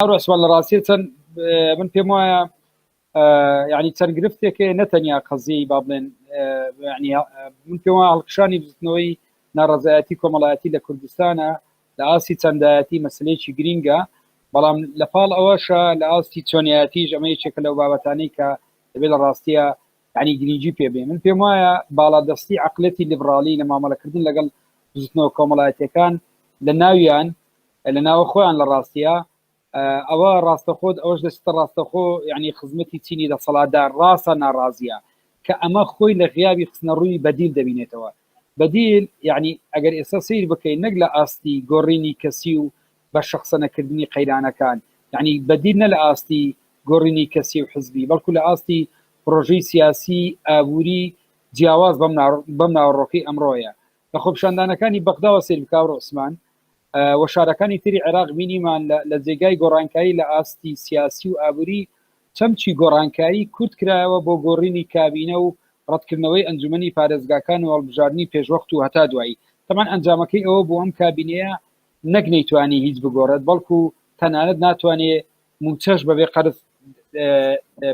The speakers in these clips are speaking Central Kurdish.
هەروەسوال لە ڕاستیە چەند من پێم وایە یعنی چەند گرفتێک هەیە نەتەنیا قەزیەی با بڵێن یعنی من پێم وایە هەڵکشانی بزوتنەوەی ناڕەزایەتی کۆمەڵایەتی لە کوردستانە لە ئاستی چەندایەتی مەسلەیەکی گرینگە بەڵام لە پاڵ ئەوەشە لە ئاستی چۆنیایەتیش ئەمە یەکێکە لەو بابەتانەی کە دەبێت لە ڕاستیە یعنی گرنگی پێ بێ من پێم وایە باڵادەستی عقلەتی لیبرالی لە مامەڵەکردن لەگەڵ بزوتنەوە کۆمەڵایەتیەکان لە ناویان لە ناوە خۆیان لە ڕاستیە ئەوە ڕاستەخۆت ئەوەش دەچێتە ڕاستەخۆ یعنی خزمەتی چینی دەسەڵاتدار ڕاستە ناڕازیە کە ئەمە خۆی لە غیابی خستنەڕووی بەدیل دەبینێتەوە بەدیل یعنی ئەگەر ئێستا سیر بکەین نەک لە ئاستی گۆڕینی کەسی و بە شخصەنەکردنی قەیرانەکان یعنی بەدیل نە لە ئاستی گۆڕینی کەسی و حزبی بەڵکو لە ئاستی پرۆژەی سیاسی ئابووری جیاواز بەم ناوەڕۆکەی ئەمڕۆیە لە خۆپیشاندانەکانی بەغداوە سەیر بکە هاوڕێ عوسمان و شارەکانی تری عێراق بینیمان لە جێگای گۆڕانکاری لە ئاستی سیاسی و ئابووری چەمکی گۆڕانکاری کورت کرایەوە بۆ گۆڕینی کابینە و ڕەتکردنەوەی ئەنجومەنی پارێزگاکان و هەڵبژاردنی پێشوەخت و هەتا دوایی تەبعەن ئەنجامەکەی ئەوە بوو ئەم کابینەیە نەک نەیتوانی هیچ بگۆڕێت بەڵکو تەنانەت ناتوانێ مووچەش بەبێ قەرز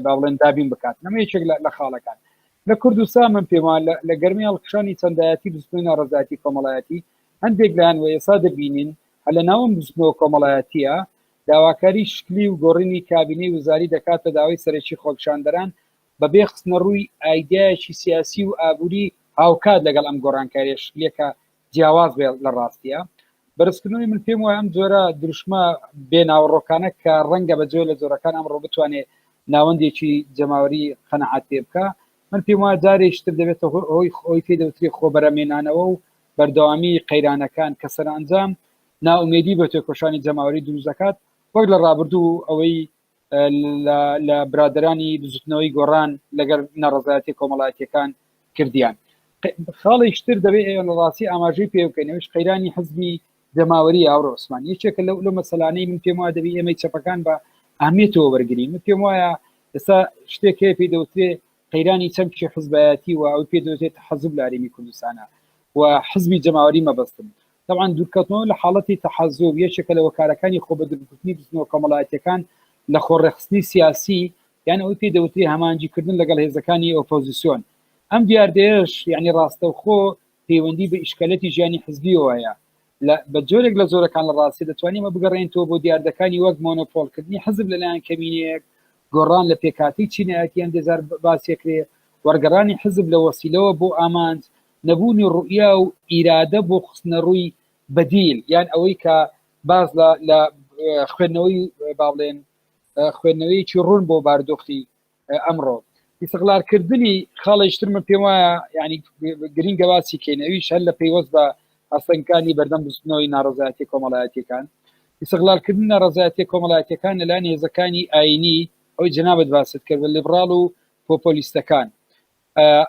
با بڵێن دابین بکات ئەمە یەکێک لە خاڵەکان لە کوردستان من پێم وایە لە گەرمی هەڵکشانی چەندایەتی بزوتنەوەی ناڕەزایەتی کۆمەڵایەتی هەندێک لایەن و ئێستا دەبینین هەر لە ناو ئەم بزوتنەوە کۆمەڵایەتیە داواکاری شکلی و گۆڕینی کابینەی وزاری دەکاتە داوای سەرەکی خۆپیشاندەران بەبێ خستنەڕووی ئایدیایەکی سیاسی و ئابووری هاوکات لەگەڵ ئەم گۆڕانکاریە شکلیە کە جیاواز بێ لە ڕاستیە بەرزکردنەوەی من پێم وایە ئەم جۆرە دروشمە بێ ناوەڕۆکانە کە ڕەنگە بە جۆر لە جۆرەکان ئەمڕۆ بتوانێ ناوەندێکی جەماوەری قەناعەت پێ بکا من پێم وایە جارێکی تر دەبێتە هۆی خۆی پێ دەوترێ خۆبەرەمێنانەوە و بەردەوامی قەیرانەکان کە سەرئەنجام نائومێدی بە تێکۆشانی جەماوەری دروست دەکات وەک لە ڕابردوو ئەوەی لە برادەرانی بزوتنەوەی گۆڕان لەگەر ناڕەزایەتی کۆمەڵایەتیەکان کردیان خاڵێکی تر دەبێت ئێمە لە ڕاستی ئاماژەی پێ بکەین ئەویش قەیرانی حزبی جەماوەری هاوڕێ عوسمان یەکێکە لەو لەو مەسەلانەی من پێم وایە دەبی ئێمەی چەپەکان بە ئەهمیەتەوە وەرگرین من پێم وایە ئێستا شتێک هەیە پێی دەوترێ قەیرانی چەمکی حزبایەتی و ئەوی پێ دەوترێت تەحەزوب لە هەرێمی کوردستانە و حزبی جەماوەری مەبەستم تەبعەن دوورکەوتنەوە لە حاڵەتی تەحەزوب یەکێکە لە هۆکارەکانی خۆبەدوورگرتنی بزوتنەوە کۆمەڵایەتیەکان لە خۆڕێکخستنی سیاسی یان ئەوەی پێی دەوترێ هەماهەنگیکردن لەگەڵ هێزەکانی ئۆپۆزیسیۆن. ئەم دیاردەیەش یانی ڕاستەوخۆ پەیوەندی بە ئیشکالەتی ژیانی حزبیەوە هەیە. لە بە جۆرێک لە جۆرەکان لە ڕاستی دەتوانین ئەمە بگەڕێنیتەوە بۆ دیاردەکانی وەک مۆنۆپۆڵکردنی حزب لەلایەن کەمینەیەک، گۆڕان لە پێکهاتەی چینایەتی هەندێ جار باسیەکرێ، وەرگەڕانی حزب لە وەسیلەوە بۆ ئامانج، نەبوونی ڕوئیا و ئیرادە بۆ خستنەڕووی بەدیل یان ئەوەی کە باس لە لە خوێندنەوەی با بڵێن خوێندنەوەیەکی ڕوون بۆ بارودۆخی ئەمڕۆ ئیسغلالکردنی خاڵێکی تر من پێم وایە یعنی گرینگە باسی کەین ئەویش هەر لە پەیوەست بە ئاستەنگەکانی بەردەم بزوتنەوەی ناڕەزایەتی کۆمەڵایەتیەکان ئیسغلالکردنی ناڕەزایەتی کۆمەڵایەتیەکان لەلایەن هێزەکانی ئاینی ئەوەی جەنابت باست کرد بە لیبراڵ و پۆپۆلیستەکان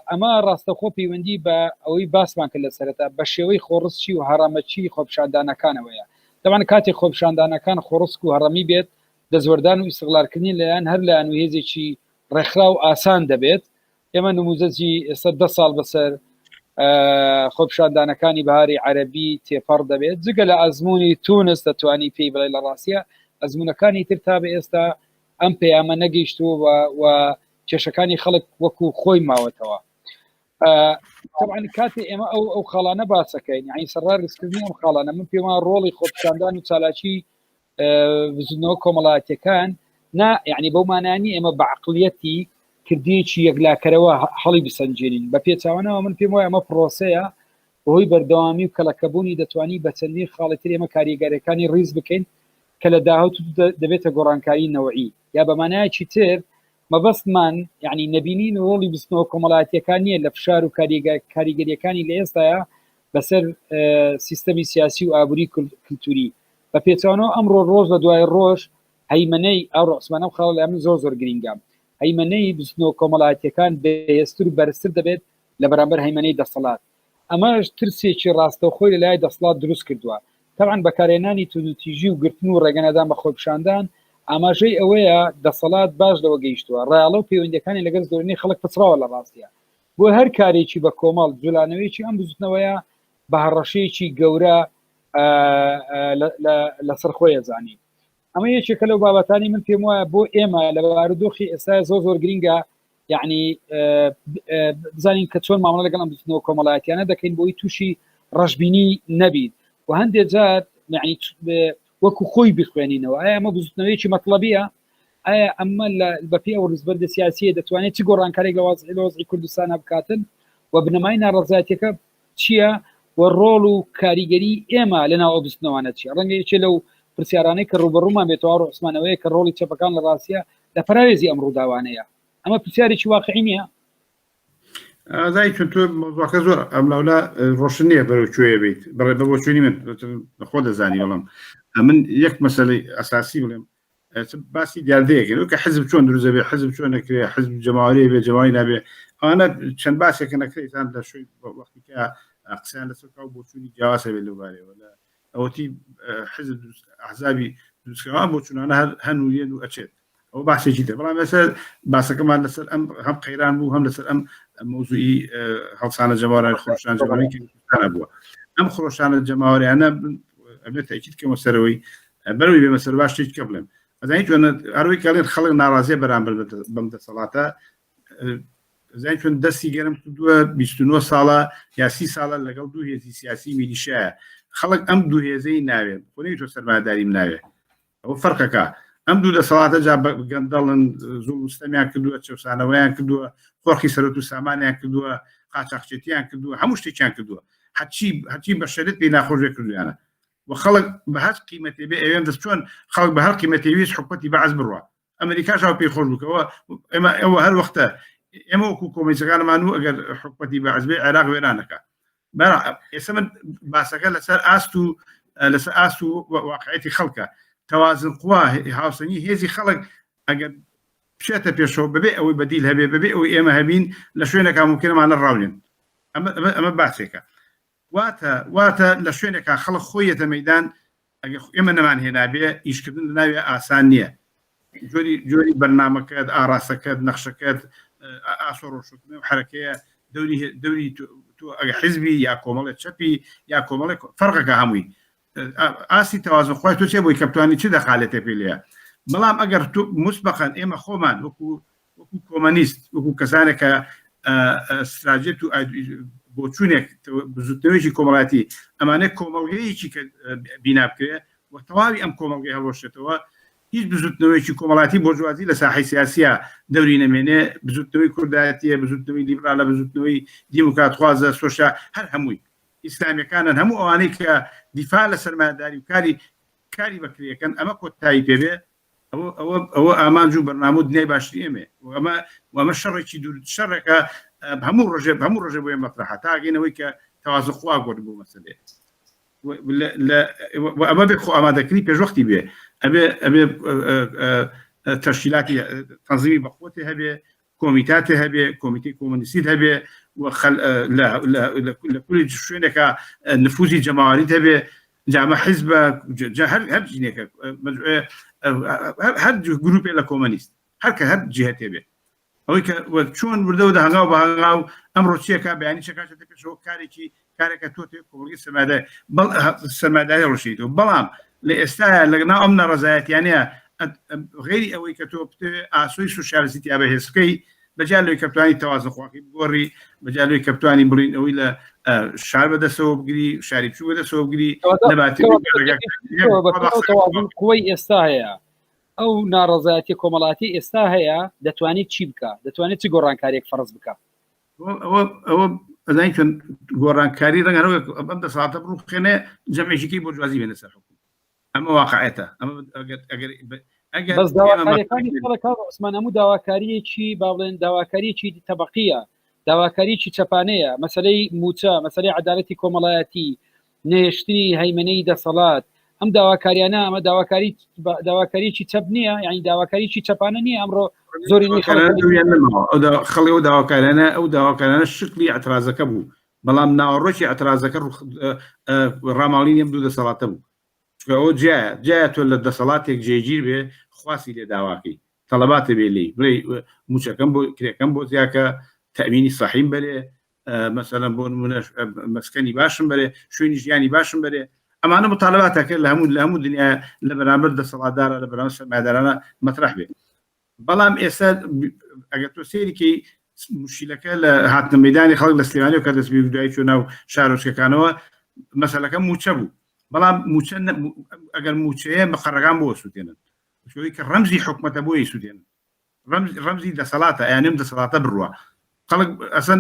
ئەمە ڕاستەوخۆ پەیوەندی بە ئەوەی باسمان کرد لە سەرەتا بە شێوەی خۆڕسکی و هەڕەمەکی خۆپیشاندانەکانەوەیە. تەبعەن کاتێک خۆپیشاندانەکان خۆڕسک و هەڕەمی بێت، دەستوەردان و ئیستغلالکردنی لەلایەن هەر لایەن و هێزێکی ڕێکخراو ئاسان دەبێت. ئێمە نموزەجی ئێستا دە ساڵ بەسەر خۆپیشاندانەکانی بەهاری عەرەبی تێپەڕ دەبێت. جگە لە ئەزموونی تونس دەتوانی پێی بڵێ لە ڕاستیە ئەزموونەکانی تر تا بە ئێستا ئەم پەیامە نەگەیشتووە و کێشەکانی خەڵک وەکو خۆی ماوەتەوە طبعا کاتێ ئێمە ئەو ئەو خاڵانە باسەکەین یعنی سەرڕای ڕیزکردنی ئەم خاڵانە من پێم وایە ڕۆڵی خۆپیشاندان و چالاکی بزوتنەوە کۆمەڵایەتیەکان نا یعنی بەو مانانی ئێمە بە عقلیەتی کردیەکی یەکلاکەرەوە هەڵی بسەنجێنین بە پێچوانەوە من پێم وایە ئەمە پرۆسەیە بەهۆی بەردەوامی و کەڵەکەبوونی دەتوانی بە چەندین خاڵی تر ئێمە کاریگەریەکانی ڕیز بکەین کە لە داهاتوو دەبێتە گۆڕانکاری نەوعی یا بە مانایەکی تر مەبەستمان یعنی نەبینین ڕۆڵی بزوتنەوە کۆمەڵایەتیەکان نییە لە فشار و کاریگەریەکانی لە ئێستایا بەسەر سیستەمی سیاسی و ئابووری کللتوری بە پێچوانەوە ئەمڕۆ ڕۆژ لە دوای ڕۆژ هەیمەنەی ئەو ڕۆسمانە خاڵ لە من زۆر زۆر گرینگە هەیمەنەی بزوتنەوە کۆمەڵایەتیەکان بەهێزتر و بەرزتر دەبێت لە بەرامبەر هەیمەنەی دەسەڵات ئەمەش ترسێکی ڕاستەوخۆی لە لای دەسەڵات دروست کردووە. تەبعەن بەکارهێنانی توندوتیژی و گرتن و ڕێگەنەدان بە خۆپیشاندان ئاماژەی ئەوەیە دەسەڵات باش لەوە گەیشتووە ڕایەڵە و پەیوەندییەکانی لەگەڵ زۆرینەی خەڵک پچڕاوە لە ڕاستیا بۆ هەر کارێکی بە کۆمەڵ جولانەوەیەکی ئەم بزوتنەوەیە بە هەڕەشەیەکی گەورە لەسەر خۆی ئەزانی. ئەمە یەکێکە لەو بابەتانی من پێم وایە بۆ ئێمە لە بارودۆخی ئێستا زۆر زۆر گرینگە یعنی بزانین کە چۆن مامەڵە لەگەڵ ئەم بزوتنەوە کۆمەڵایەتیانە دەکەین بۆی تووشی ڕەشبینی نەبیت و هەندێک جار یعنی وەکو خۆی بخوێنینەوە ئایا ئەمە بزوتنەوەیەکی مەطلبیە ئایا ئەمە لە بەپی ئەو ڕزبەندە سیاسیە دەتوانێت چ گۆڕانکارێک لە وەزعی لە وەزعی کوردستانە بکاتن و بنەمای ناڕەزایەتیەکە چییە و ڕۆڵ و کاریگەری ئێمە لە ناو ئەو بزوتنەوانە چییە ڕەنگە یەکێ لەو پرسیارانەی کە ڕووبەڕوومان بێتەوە ڕۆ عوسمانەوەیە کە ڕۆڵی چەپەکان لە ڕاستیە لە پەراوێزی ئەم ڕووداوانەیە ئەمە پرسیارێکی واقعی نییە؟ ئازای چون تۆ مەوزوعەکە زۆر ئەم لاولا ڕۆشن نییە بەرەو کوێ بیت بەڕێ بە بۆچوونی من خۆ دەزانی بەڵام من یەک مەسەلەی ئەساسی بڵێم باسی دیاردەیەکە کە حزب چۆن دروست دەبێ حزب چۆن نەکرێ حزب جەماوەری بێ جەماوەری نابێ ئەوانە چەند باسێکە نەکرێتان لە شوێن وەختی کە قسەیان لەسەر کا و بۆچوونی جیاواز هەبێت لەو بارەیەوە لە ئەوەتی حزب ئەحزابی دروستکراوان بۆچوونانە هەر هەن و یەن و ئەچێت ئەو باسێکی تر بەڵام لەسەر باسەکەمان لەسەر ئەم هەم قەیران بوو هەم لەسەر ئەم مەوزوعی هەڵسانە جەماوەرانی خرۆشان جەماوەری کوردستانە بووە ئەم خرۆشانە جەماوەریانە ئەبێت تاکید کەمە سەرەوەی بەرەوەی بێمە سەر باش شتێک کە بڵێم ئەزانی چۆن هەروەی کەڵێن خەڵک ناڕازیە بەرامبەر بەم دەسەڵاتە زانی چۆن دەستی گەرم کردووە 29 ساڵە یا 30 ساڵە لەگەڵ دوو هێزی سیاسی میلیشایە خەڵک ئەم دوو هێزەی ناوێ خۆ تۆ سەرمایەداریم ناوێ ئەوە فەرقەکە ئەم دوو دەسەڵاتە جا گەندەڵن زوڵم و ستەمیان کردووە چەوسانەوەیان کردووە قۆرخی سەرەت و سامانیان کردووە قاچاخچێتیان کردووە هەموو شتێکیان کردووە هەرچی هەرچی بەشەرت پێی ناخۆش بێ کردویانە و خەڵک بە هەر قیمەتێ بێ ئەوێن دەست چۆن خەڵک بە هەر قیمەتێ ویست حکومەتی بەعس بڕوا ئەمریکاش ئەو پێی خۆش بوو ئێمە ئەوە هەر وەختە ئێمە وەکو کۆمیسەکانمان و ئەگەر حکومەتی بەعس بێ عێراق وێرانەکە ئێستا من باسەکە لەسەر ئاست و لەسەر ئاست و واقعەتی خەڵکە تەوازن قوا هاوسەنگی هێزی خەڵک ئەگەر بچێتە پێشەوە بەبێ ئەوەی بەدیل هەبێ بەبێ ئەوەی ئێمە هەبین لە شوێنەکە ممکنەمانە ڕاونێن ئەمە ئەمە باسێکە واتە واتە لە شوێنێکا خەڵک خۆی یەتە مەیدان ئەگەر ئێمە نەمان هێنابێ ئیشکردن لە ناوێ ئاسان نییە جۆری جۆری بەرنامەکەت ئاراستەکەت نەخشەکەت ئاسۆ ڕۆشنکردن و حرەکەیە دەوری دەوری تۆ ئەگە حزبی یا کۆمەڵێ چەپی یا کۆمەڵێک فەرقەکە هەمووی ئاستی تەوازن خۆی تۆ چێ بۆی کە بتوانانی چ دەخالێتێ پێ لێیە بەڵام ئەگەر تۆ مسبقا ئێمە خۆمان وەکو وەکو کۆمەنیست وەکو کەسانێک کە ستراجێت و بۆچوونێک بزوتنەوەیەکی کۆمەڵاتی ئەمانە کۆمەڵگەیەکی کە بینا بکرێ و تەواوی ئەم کۆمەڵگەی هەڵوەشێتەوە هیچ بزوتنەوەیەکی کۆمەڵاتی بۆرجوازی لە ساحەی سیاسیە دەوری نەمێنێ بزوتنەوەی کوردایەتیە بزوتنەوەی لیبرالە بزوتنەوەی دیموکراتخوازە سۆشیا هەر هەمووی ئیسلامیەکانن هەموو ئەوانەی کە دیفاع لە سەرمایەداری و کاری کاری بەکرێکەن ئەمە کۆتایی پێبێ ئەوە ئەوە ئەوە ئامانج و بەرنامە و دنیای باشتری ئێمەیە و ئەمە و ئەمە شەڕێکی دوور شەڕێکە هەموو ڕۆژێ هەموو ڕۆژێ بۆ ئێمە مەترەحە تا ئەگەینەوەی کە تەوازن خوا گۆڕی بۆ مەسەلەیە و ئەمە بێ خۆ ئامادەکردنی پێشوەختی بێ ئەبێ ئەبێ تەشکیلاتی تەنزیمی بەخۆتی هەبێ کۆمیتاتێ هەبێ کۆمیتەی کۆمۆنیستیت هەبێ و لە کولی شوێنێکە نفوزی جەماوەریت هەبێ جامە حیزبە هەر هەر جینێکە هەر گروپێ لە کۆمەنیست هەر کە هەر جهتێ بێ ئەوەی کە چۆن وردەوە دە هەنگاو بە هەنگاو ئەمڕۆ چیەکە بەیانی چەکاتە پێشەوە کارێکی کارێکە تۆ تێ کۆمەڵگەی سەرمایەداری بەڵ سەرمایەداری ڕۆشیتەوە بەڵام لە ئێستایا لە ناو ئەم ناڕەزایەتیانەیە غەیری ئەوەی کە تۆ بتەوێ ئاسۆی سوسیالیستی تیا بەهێز بکەی بەجیا لەوەی کە بتوانی تەوازن خواکەی بگۆڕی بەجیا لەوەی کە بتوانی بڵین ئەوەی لە شار بەدەستەوە بگری شاری بچوو بەدەستەوە بگری نەباتی تەوازن قوەی ئێستا هەیە ئەو ناڕەزایەتی کۆمەڵاتی ئێستا هەیە دەتوانێت چی بکە دەتوانێت چ گۆڕانکاریێک فەرز بکە ئەوە ئەوە ئەزانی چۆن گۆڕانکاری ڕەنگە ئەم دەسەڵاتە بڕوخێنێ جەمعێکی بۆرجوازی بێنە سەر حکوم ئەمە واقعێتە ئەمە ئەگەر ئەگەر ئەگەر بەس داواکاریەکانی خەڵک کاک عوسمان هەموو داواکاریەکی با بڵێن داواکاریەکی تەبەقیە داواکاریەکی چەپانەیە مەسەلەی موچە مەسەلەی عەدالەتی کۆمەڵایەتی نەهێشتنی هەیمەنەی دەسەڵات ئەم داواکاریانە ئەمە داواکاری داواکاریی چەپ نییە یعنی داواکاریی چەپانە نییە ئەمڕۆ زۆری خەڵی ئەو داواکارانە ئەو داواکارانە شکلی ئەترازەکە بوو بەڵام ناوەڕۆکی ئەترازەکە ڕاماڵینی ئەم دوو دەسەڵاتە بوو چونکە ئەوە جیایە جیایە تۆ لە دەسەڵاتێک جێگیر بێ خواسی لێ داواکەی تەڵەباتە بێ لێی بڵێ موچەکەم بۆ کرێکەم بۆ زیاکە تەمینی سەحیم بەرێ مەسەلەن بۆ نمونە مەسکەنی باشم بەرێ شوێنی ژیانی باشم بەرێ. ئەمانە مطالباتەکە لە هەموو لە هەموو دنیا لە بەرامبەر دەسەڵاتدارە لە بەرامبەر سەرمایەدارانە مەترح بێ بەڵام ئێستا ئەگەر تۆ سەیریکەی مشیلەکە لە هاتنە مەدانی خەڵک لە سلێمانی و کە دەست پێ دوای چۆ ناو شارۆچکەکانەوە مەسەلەکە موچە بوو بەڵام موچە ئەگەر موچەیە مقەڕەکان بۆ سووتێنن شوی کە ڕەمزی حکومەتە بۆی سووتێنن ڕەمزی دەسەڵاتە ئەیانم دەسەڵاتە بڕوە خەڵک ئەسەن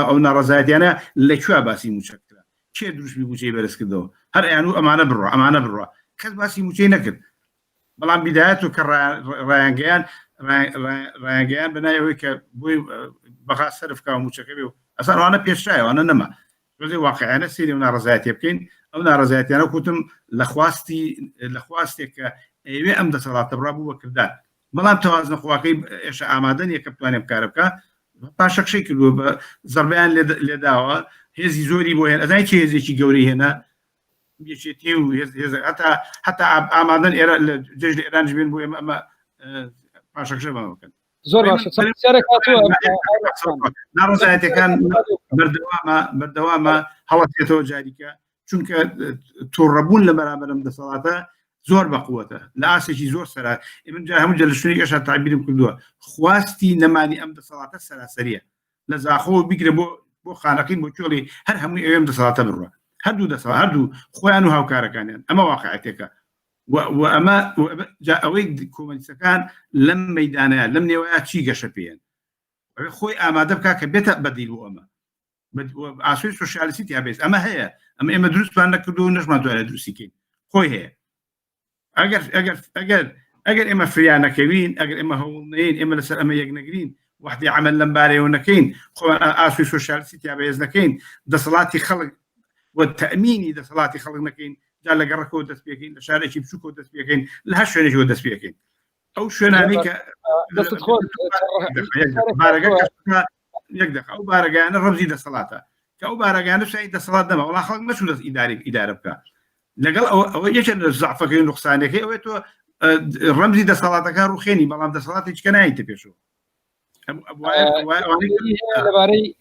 ئەو ناڕزایەتیانە لە کوێ باسی موچە کرا کێ دروشمی موچەی بەرز کردەوە هەر ئەیان و ئەمانە بڕە ئەمانە بڕە کەس باسی موچەی نەکرد بەڵام بیدایەت و کە ڕایانگەیان ڕایانگەیان بەنای ئەوەی کە بۆی بەغا سەرف کا موچەکە بێ و ئەسان ئەوانە پێشایەوانە نەما تۆزێ واقعیانە سەیری ئەو ناڕەزایەتیە بکەین ئەو ناڕەزایەتیانە کوتم لە خواستی لە خواستێک کە ئەیەوێ ئەم دەسەڵاتە بڕا بوو بە کردار بەڵام تەوازنە قواکەی ئێشە ئامادە نییە کە بتوانێت بکارە بکە پاشەکشەی کردووە بە زەربیان لێداوە هێزی زۆری بۆ هێن ئەزای چه هێزێکی گەورەی هێنا یەکێتی و هێز هێز هەتا هەتا ئامادەن ئێرە لە جێژ لە ئێران بێن بۆ ئێمە ئەمە پاشەکشە بەمە بکەن زۆر باشە چەند پرسیارێک هاتووە ناڕزایەتەکان بەردەوامە بەردەوامە هەڵەتێتەوە جاریکە چونکە تووڕەبوون لە بەرامبەرم دەسەڵاتە زۆر بەقوەتە لە ئاسێکی زۆر سەرا من جا هەموو لە شوێنی ئێشا تعبیرم کردووە خواستی نەمانی ئەم دەسەڵاتە سەراسەریە لە زاخۆ بیگرە بۆ بۆ خانەقین بۆ کوێڵی هەر هەمووی ئەوێم دەسەڵاتە بڕوە هەردوو دەسەڵ هەردوو خۆیان و هاوکارەکانیان ئەمە واقعەتێکە و ئەمە جا ئەوەی کۆمەنیستەکان لەم مەدانەیە لەم نێوەیە چی گەشە پێیان خۆی ئامادە بکە کە بێتە بەدیل بۆ ئەمە ئاسوی سوسیالیستی تیا بێت ئەمە هەیە ئەمە ئێمە دروستمان نەکردو و نەشمان توانێت دروستیکەین خۆی هەیە ئەگەر ئەگەر ئەگەر ئەگەر ئێمە فریا نەکەوین ئەگەر ئێمە هەوڵ نەین ئێمە لەسەر ئەمە یەک نەگرین وەحدی عمل لەم بارەیەوە نەکەین خۆمان ئاسوی سوسیالیستی تیا بەهێز نەکەین دەسەڵاتی خەڵک و تەمینی دەسەڵاتی خەڵک نەکەین جا لە گەڕەکەوە دەست پێکەین لە شارێکی بچووکەوە دەست پێکەین لە هەر شوێنێکەوە دەست پێکەین ئەو شوێنانەی کە یەک دقە ئەو بارەگایانە ڕەمزی دەسەڵاتە کە ئەو بارەگانە شای دەسەڵات نەما وڵا خەڵک نەچوو دەست ئیداری ئیدارە بکە لەگەڵ ئەوە ئەوە یەکێک لە زعفەکەی و نوقسانەکەی ئەوەی تۆ ڕەمزی دەسەڵاتەکان ڕوخێنی بەڵام دەسەڵاتی چکە نایتە پێشەوە لەبارەی.